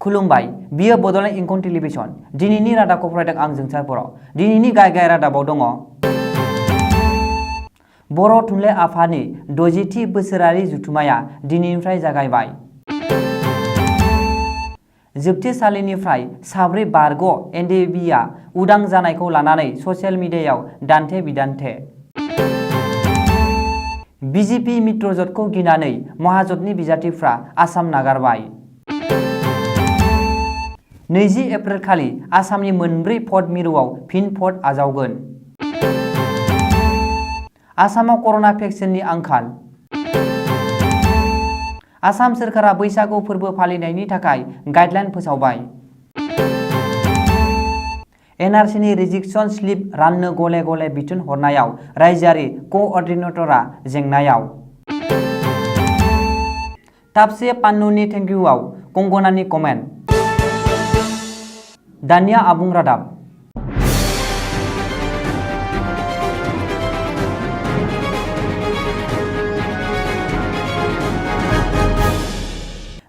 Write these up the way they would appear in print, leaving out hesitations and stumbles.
खुलुमबाय बियो बड'लेण्ड इंखं टेलिभिजन दिनैनि रादाबखौ फरायदों आं जोंसार बर'। दिनैनि गाहाय रादाबाव दङ बर' थुनलाइ आफादनि 60थि बोसोरारि जथुम्माया दिनैनिफ्राय जागायबाय। जोबथेसालिनिफ्राय साब्रै बारग' एनडिएफबिआ उदां जानायखौ लानानै ससियेल मिडियायाव दान्थे बिदान्थे। बिजेपि मित्रजोटखौ गिनानै महाजोटनि बिजाथिफ्रा आसाम नागारबाय। 20 एप्रिल खालि आसामनि मोनब्रै भट मिरुआव फिन भट आजावगोन। आसामाव कर'ना भेक्सिननि आंखाल। आसाम सोरखारा बैसागु फोरबो फालिनायनि थाखाय गाइडलाइन फोसावबाय। एनआरसिनि रेजिकसन स्लिप राननो गले गले बिथोन हरनायाव रायजोआरि क'अर्डिनेटरआ जेंनायाव। तापसे पान्नुनि थेंकिउआव कंगनानि कमेन्ट। दानिया आबुं रादाब।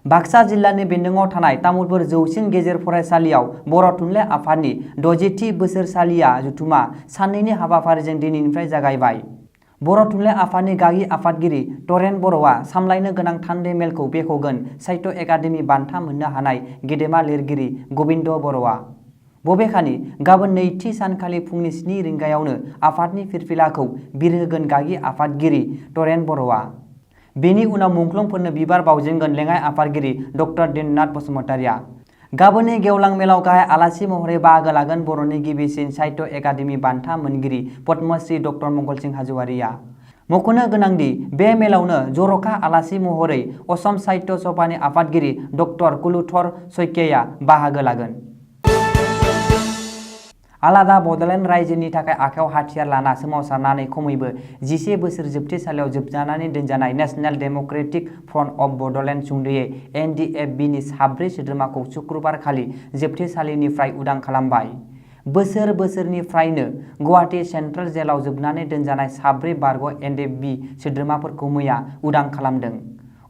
बाक्सा जिल्लानि बेन्दोङाव थानाय तामुलपुर जौसिन गेजेर फरायसालियाव बर' थुनलाइ आफादनि 60थि बोसोरसालिया जथुम्मा साननैनि हाबाफारिजों दिनैनिफ्राय जागायबाय। बर' थुनलाइ आफादनि गागि आफादगिरि तरेन बर'आ सामलायनो गोनां थान्दै मेलखौ बेखेवगोन साहित्य एकाडेमि बान्था मोननो हानाय गेदेमा लिरगिरि गबिन्द बर'आ। बबेखानि गाबोन नैथि सानखालि फुंनि 7 रिंगायावनो आफादनि फिरफिलाखौ बिरहोगोन गागि आफादगिरि तरेन बर'आ। बेनि उनाव मुंख्लंफोरनो बिबार बावजेनगोन लेङाइ आफादगिरि ड दिननाथ बसुमतारिया। गाबोननि गेवलां मेलाव गाहाय आलासि महरै बाहागो लागोन बर'नि गिबिसिन साहित्य एकाडेमि बान्था मोनगिरि पद्मश्री ड मंगलसिं हाज'वारिया। मख'नो गोनांदि बे मेलावनो जर'खा आलासि महरै असम साहित्य सभानि आफादगिरि ड कुलुधर शइकियाआ बाहागो लागोन। आलादा बड'लेण्ड रायजोनि थाखाय आखायाव हाथियार लाना सोमावसारनानै खमैबो 11 बोसोर जोबथेसालियाव जोबजानानै दोनजानाय national democratic front of Bodoland सुंद'यै एनडिएफबिनि साब्रै सोद्रोमाखौ शुक्रबार खालि जोबथेसालिनिफ्राय उदां खालामबाय। बोसोरनिफ्रायनो गुवाहाटी सेन्ट्रेल जेलाव जोबनानै दोनजानाय साब्रै बारग' एनडिएफबि सोद्रोमाफोरखौ मैया उदां खालामदों।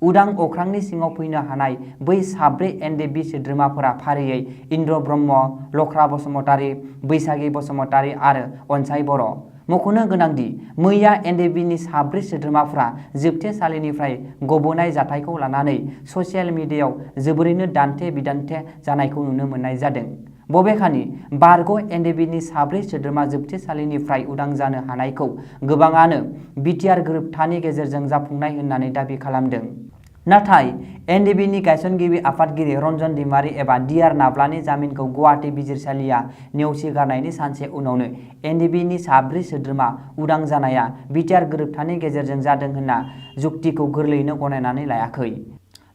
उदां अख्रांनि सिङाव फैनो हानाय बै साब्रै एनडिएफबि सोद्रोमाफोरा फारियै इन्द्र ब्रह्म, लख्रा बसुमतारी, बैसागि बसुमतारी आरो अनसाय बर'। मख'नो गोनांदि मैया एनडिएफबिनि साब्रै सोद्रोमाफोरा जोबथेसालिनिफ्राय गबोनाय जाथायखौ लानानै ससियेल मिडियायाव जोबोरैनो दान्थे बिदान्थे जानायखौ नुनो मोननाय जादों। बबेखानि बारग' एनडिएफबिनि साब्रै सोद्रोमा जोबथेसालिनिफ्राय उदां जानो हानायखौ गोबाङानो बिटिआर गोरोबथानि गेजेरजों जाफुंनाय होननानै दाबि खालामदों। नाथाय एनडिएफबिनि गायसनगिरि आफादगिरि रन्जन दैमारि एबा डिआर नाब्लानि जामिनखौ गुवाहाटी बिजिरसालिया नेवसिगारनायनि सानसे उनावनो एनडिएफबिनि साब्रै सोद्रोमा उदां जानाया बिटिआर गोरोबथानि गेजेरजों जादों होनना जुक्तिखौ गोरलैयैनो गनायनानै लायाखै।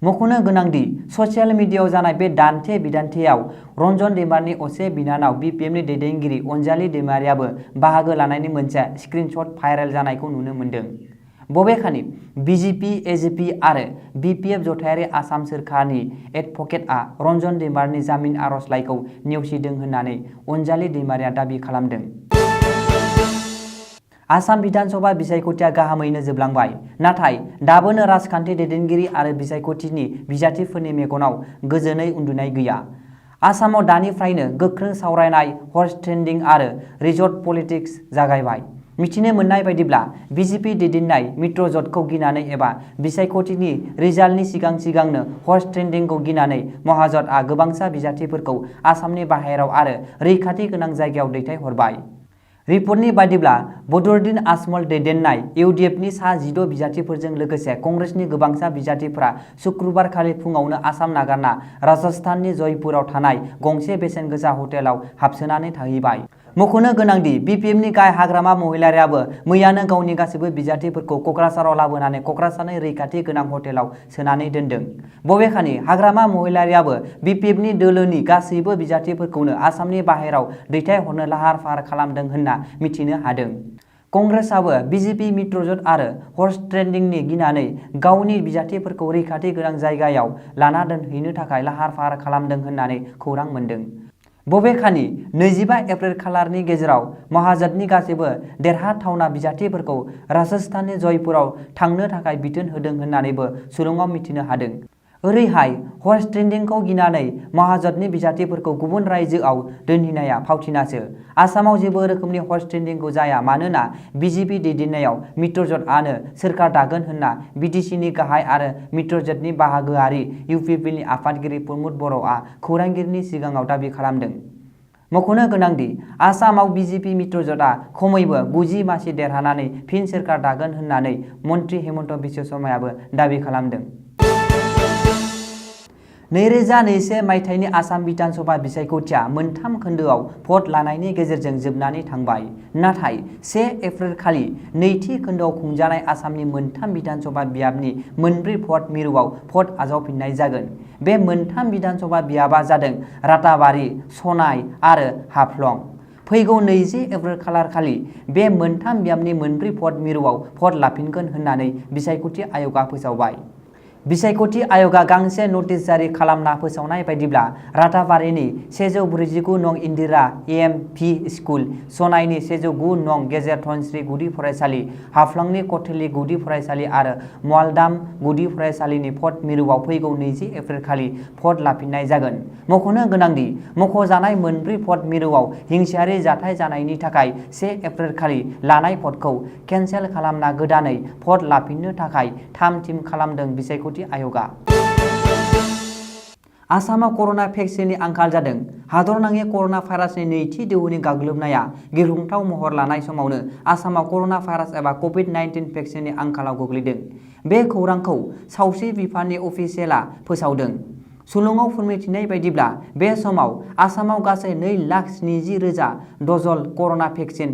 मख'नो गोनांदि ससियेल मिडियायाव जानाय बे दान्थे बिदान्थेयाव रन्जन दैमारिनि असे बिनानाव बिपिएफनि दैदेनगिरि अनजालि दैमारियाबो बाहागो लानायनि मोनसे स्क्रिनशट भाइरेल जानायखौ नुनो मोन्दों। बबेखानि बिजेपि, एजेपि आरो बिपिएफ जथायारि आसाम सोरखारनि एडभकेटआ रन्जन दैमारिनि जामिन आर'जलाइखौ नेवसिदों होननानै अनजालि दैमारिया दाबि खालामदों। आसाम बिधानसभा बिसायख'थिया गाहामैनो जोबलांबाय। नाथाय दाबोनो राजखान्थि दैदेनगिरि आरो बिसायख'थिनि बिजाथिफोरनि मेगनाव गोजोनै उन्दुनाय गैया। आसामाव दानिफ्रायनो गोख्रों सावरायनाय, हर्स ट्रेडिं आरो रिजर्ट पलिटिक्स जागायबाय। मिथिनो मोननाय बायदिब्ला बिजेपि दैदेननाय मित्रजोटखौ गिनानै एबा बिसायख'थिनि रिजाल्टनि सिगांनो हर्स ट्रेडिंखौ गिनानै महाजोटआ गोबांसा बिजाथिफोरखौ आसामनि बाहेराव आरो रैखाथि गोनां जायगायाव दैथायहरबाय। रिपर्टनि बायदिब्ला बदरुद्दिन आजमल दैदेननाय इउडिएफनि सा 16 बिजाथिफोरजों लोगोसे कंग्रेसनि गोबांसा बिजाथिफोरा शुक्रबार खालि फुङावनो आसाम नागारना राजस्थाननि जयपुराव थानाय गंसे बेसेन गोसा हटेलाव हाबसोनानै थाहैबाय। मख'नो गोनांदि बिपिएफनि गाहाय हाग्रामा महिलारियाबो मैयानो गावनि गासैबो बिजाथिफोरखौ क'क्राझाराव लाबोनानै क'क्राझारनि रैखाथि गोनां हटेलाव सोनानै दोनदों। बबेखानि हाग्रामा महिलारियाबो बिपिएफनि दोलोनि गासैबो बिजाथिफोरखौनो आसामनि बाहेराव दैथायहरनो लाहार फाहार खालामदों होनना मिथिनो हादों। कंग्रेसआबो बिजेपि मित्रजोट आरो हर्स ट्रेडिंनि गिनानै गावनि बिजाथिफोरखौ रैखाथि गोनां जायगायाव लाना दोनहैनो थाखाय लाहार फाहार खालामदों होननानै खौरां मोन्दों। बबेखानि 25 एप्रिल खालारनि गेजेराव महाजोटनि गासैबो देरहाथावना बिजाथिफोरखौ राजस्थाननि जयपुराव थांनो थाखाय बिथोन होदों होननानैबो सुलुङाव मिथिनो हादों। ओरैहाय हर्स ट्रेडिंखौ गिनानै महाजननि बिजाथिफोरखौ गुबुन रायजोआव दोनहैनाया फावथिनासो। आसामाव जेबो रोखोमनि हर्स ट्रेडिंखौ जाया मानोना बिजेपि दैदेननायाव मित्रजोटआनो सोरखार दागोन होनना बिटिसिनि गाहाय आरो मित्रजोटनि बाहागोआरि इउपिपिएलनि आफादगिरि प्रमद बर'आ खौरांगिरिनि सिगाङाव दाबि खालामदों। मख'नो गोनांदि आसामाव बिजेपि मित्रजोटआ खमैबो 90 मासि देरहानानै फिन सोरखार दागोन होननानै मन्त्रि हेमन्त बिश्व शर्मायाबो दाबि खालामदों। 2021 मायथाइनि आसाम बिधान सभा बिसायख'थिया मोनथाम खोन्दोआव भट लानायनि गेजेरजों जोबनानै थांबाय। नाथाय 1 एप्रिल खालि नैथि खोन्दोआव खुंजानाय आसामनि मोनथाम बिधान सभा बियाबनि मोनब्रै भट मिरुआव भट आजावफिननाय जागोन। बे मोनथाम बिधान सभा बियाबा जादों राताबारि, सनाय आरो हाफ्लं। फैगौ 20 एप्रिल खालारखालि बे मोनथाम बियाबनि मोनब्रै भट मिरुआव भट लाफिनगोन होननानै बिसायख'थि आय'गआ फोसावबाय। बिसायख'थि आय'गआ गांसे नटिस जारि खालामना फोसावनाय बायदिब्ला राताबारिनि 149 नं इन्दिरा एम.भि. स्कुल, सनायनि 109 नं गेजेर धनस्री गुदि फरायसालि, हाफ्लंनि कथेली गुदि फरायसालि आरो मवालदाम गुदि फरायसालिनि भट मिरुआव फैगौ 20 एप्रिल खालि भट लाफिननाय जागोन। मख'नो गोनांदि मख'जानाय मोनब्रै भट मिरुआव हिंसायारि जाथाय जानायनि थाखाय 1 एप्रिल खालि लानाय भटखौ केन्सेल खालामना गोदानै भट लाफिननो थाखाय थाम-थिम खालामदों बिसायख'थि आय'गआ। आसामाव कर'ना भेक्सिननि आंखाल जादों। हादरनाङै कर'ना भाइरासनि नैथि दोहौनि गाग्लोबनाया गिख्रंथाव महर लानाय समावनो आसामाव कर'ना भाइरास एबा कभिड-19 भेक्सिननि आंखालाव गोग्लैदों। बे खौरांखौ सावस्रि बिफाननि अफिसियेलआ फोसावदों। सुलुङाव फोरमायथिनाय बायदिब्ला बे समाव आसामाव गासै 2,70,000 डजल कर'ना भेक्सिन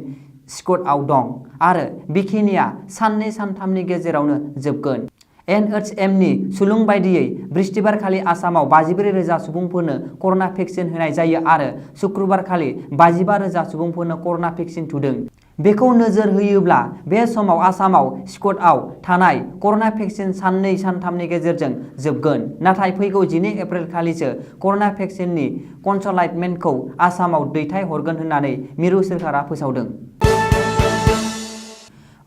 स्टकआव दं आरो बेखिनिया साननै सानथामनि गेजेरावनो जोबगोन। एनएचएमनि सुलुं बायदियै बृहस्पतिबारखालि आसामाव 54,000 सुबुंफोरनो कर'ना भेक्सिन होनाय जायो आरो शुक्रबारखालि 55,000 सुबुंफोरनो कर'ना भेक्सिन थुदों। बेखौ नोजोर होयोब्ला बे समाव आसामाव स्टकआव थानाय कर'ना भेक्सिन साननै सानथामनि गेजेरजों जोबगोन। नाथाय फैगौ 12 एप्रिल खालिसो कर'ना भेक्सिननि कनसाइनमेन्टखौ आसामाव दैथायहरगोन होननानै मिरु सोरखारा फोसावदों।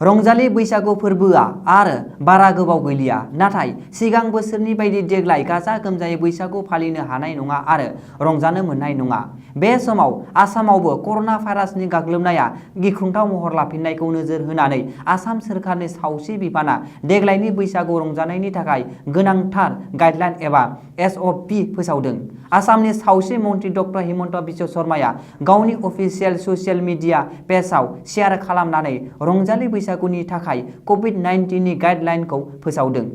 रंजालि बैसागु फोरबोआ आरो बारा गोबाव गैलिया। नाथाय सिगां बोसोरनि बायदि देग्लाय गाजा गोमजायै बैसागु फालिनो हानाय नङा आरो रंजानो मोननाय नङा। बे समाव आसामावबो कर'ना भाइरासनि गाग्लोबनाया गिख्रंथाव महर लाफिननायखौ नोजोर होनानै आसाम सोरखारनि सावस्रि बिफाना देग्लायनि बैसागु रंजानायनि थाखाय गोनांथार गाइडलाइन एबा एसअपि फोसावदों। आसामनि सावस्रि मन्त्रि डक्टर हिमन्त बिश्व शर्माया गावनि अफिसियेल ससियेल मिडिया पेजआव शेयार खालामनानै रंजालि बैसागुनि थाखाय कभिड-19 नि गाइडलाइनखौ फोसावदों।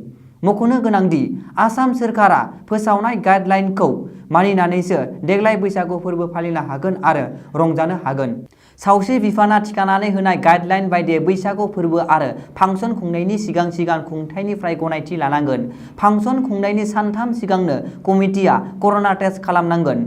मख'नो गोनांदि आसाम सोरखारा फोसावनाय गाइडलाइनखौ मानिनानैसो देग्लाय बैसागु फोरबो फालिनो हागोन आरो रंजानो हागोन। सावस्रि बिफाना थिखानानै होनाय गाइडलाइन बायदियै बैसागु फोरबो आरो फांसन खुंनायनि सिगां खुंथायनिफ्राय गनायथि लानांगोन। फांसन खुंनायनि सानथाम सिगांनो कमिटिआ कर'ना टेस्ट खालामनांगोन।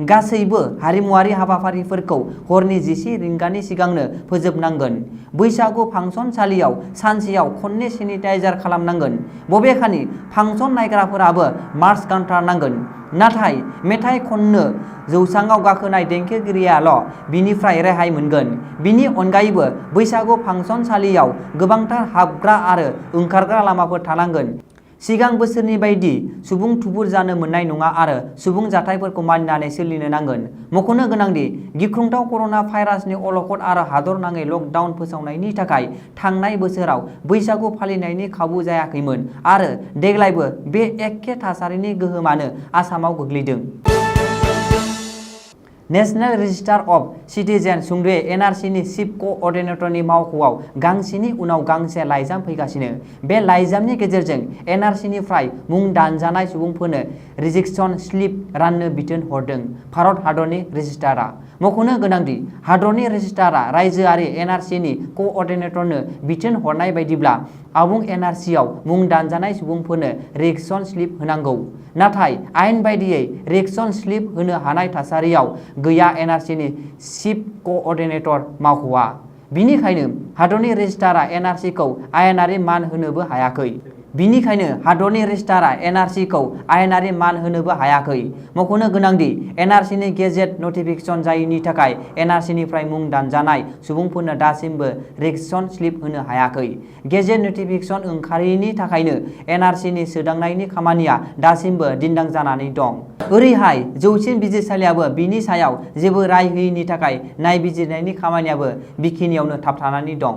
गासैबो हारिमुआरि हाबाफारिफोरखौ हरनि 11 रिंगानि सिगांनो फोजोबनांगोन। बैसागु फांसनसालियाव सानसेयाव खननै सेनिटाइजार खालामनांगोन। बबेखानि फांसन नायग्राफोराबो मास्क गानथारनांगोन। नाथाय मेथाइ खननो जौसाङाव गाखोनाय देंखोगिरियाल' बिनिफ्राय रेहाय मोनगोन। बिनि अनगायैबो बैसागु फांसनसालियाव गोबांथार हाबग्रा आरो ओंखारग्रा लामाफोर थानांगोन। सिगां बोसोरनि बायदि सुबुं थुबुर जानो मोननाय नङा आरो सुबुं जाथायफोरखौ मानिनानै सोलिनो नांगोन। मख'नो गोनांदि गिख्रंथाव कर'ना भाइरासनि अलखद आरो हादरनाङै लकडाउन फोसावनायनि थाखाय थांनाय बोसोराव बैसागु फालिनायनि खाबु जायाखैमोन आरो देग्लायबो बे एखे थासारिनि गोहोमानो आसामाव गोग्लैदों। नेशनेल रेजिस्टार अफ सिटिजेन्स सुंद'यै एनआरसिनि चिफ क'अर्डिनेटरनि मावख'आव गांसेनि उनाव गांसे लाइजाम फैगासिनो। बे लाइजामनि गेजेरजों एनआरसिनिफ्राय मुं दानजानाय सुबुंफोरनो रेजिस्ट्रेशन स्लिप राननो बिथोन हरदों भारत हादरनि रेजिस्ट्रारआ। मख'नो गोनांदि हादरनि रेजिस्ट्रारआ रायजोआरि एनआरसिनि क'अर्डिनेटरनो बिथोन हरनाय बायदिब्ला आबुं एनआरसिआव मुं दानजानाय सुबुंफोरनो रेजिस्ट्रेशन स्लिप होनांगौ। नाथाय आयेन बायदियै रेजिस्ट्रेशन स्लिप होनो हानाय थासारियाव गैया एनआरसिनि चिफ क'अर्डिनेटर मावख'आ। बिनिखायनो हादरनि रेजिस्ट्रारआ एनआरसिखौ आयेनारि मान होनोबो हायाखै। बिनिखायनो हादरनि रेजिस्ट्रारआ एनआरसीखौ आयेनारि मान होनोबो हायाखै। मख'नो गोनांदि एनआरसीनि गेजेट नटिफिकेशन जायैनि थाखाय एनआरसीनिफ्राय मुं दानजानाय सुबुंफोरनो दासिमबो रेजिस्ट्रेशन स्लिप होनो हायाखै। गेजेट नटिफिकेशन ओंखारैनि थाखायनो एनआरसीनि सोदांनायनि खामानिया दासिमबो दिन्दां जानानै दं। ओरैहाय जौसिन बिजिरसालियाबो बिनि सायाव जेबो राय होयैनि थाखाय नायबिजिरनायनि खामानियाबो बेखिनियावनो थाबथानानै दं।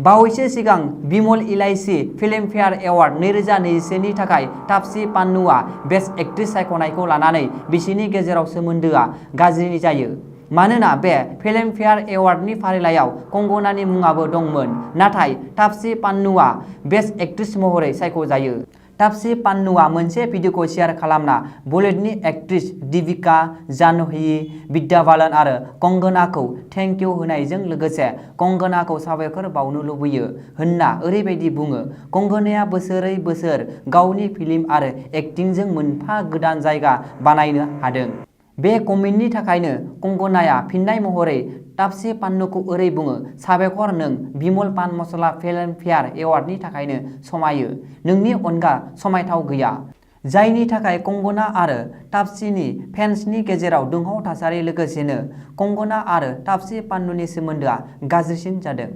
बावैसो सिगां बिमल इलाइची फिल्मफेयार एवार्ड 2021 नि थाखाय तापसी पन्नूआ बेस्ट एक्ट्रेस सायख'नायखौ लानानै बिसोरनि गेजेराव सोमोन्दोआ गाज्रि जायो। मानोना बे फिल्मफेयार एवार्डनि फारिलाइयाव कंगनानि मुङाबो दंमोन, नाथाय तापसी पन्नूआ बेस्ट एक्ट्रेस महरै सायख'जायो। तापसी पन्नूआ मोनसे भिडिअ'खौ शेयार खालामना बलिउडनि एक्ट्रेस दीपिका, जाह्नवी, विद्या बालन आरो कंगनाखौ थेंक इउ होनायजों लोगोसे कंगनाखौ साबायखर बावनो लुबैयो होनना ओरैबायदि बुङो। कंगनाया बोसोरै बोसोर गावनि फिल्म आरो एक्टिंजों मोनफा गोदान जायगा बानायनो हादों। बे कमेन्टनि थाखायनो कंगनाया फिननाय महरै तापसी पन्नूखौ ओरै बुङो, साबायखर नों बिमल पान मस्ला फिल्मफेयार एवार्डनि थाखायनो समायो। नोंनि अनगा समायथाव गैया। जायनि थाखाय कंगना आरो तापसीनि फेन्सनि गेजेराव दुंहाव थासारि लोगोसेनो कंगना आरो तापसी पन्नूनि सोमोन्दोआ गाज्रिसिन जादों।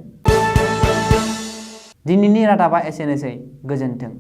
दिनैनि रादाबा एसेनोसै। गोजोन्थों।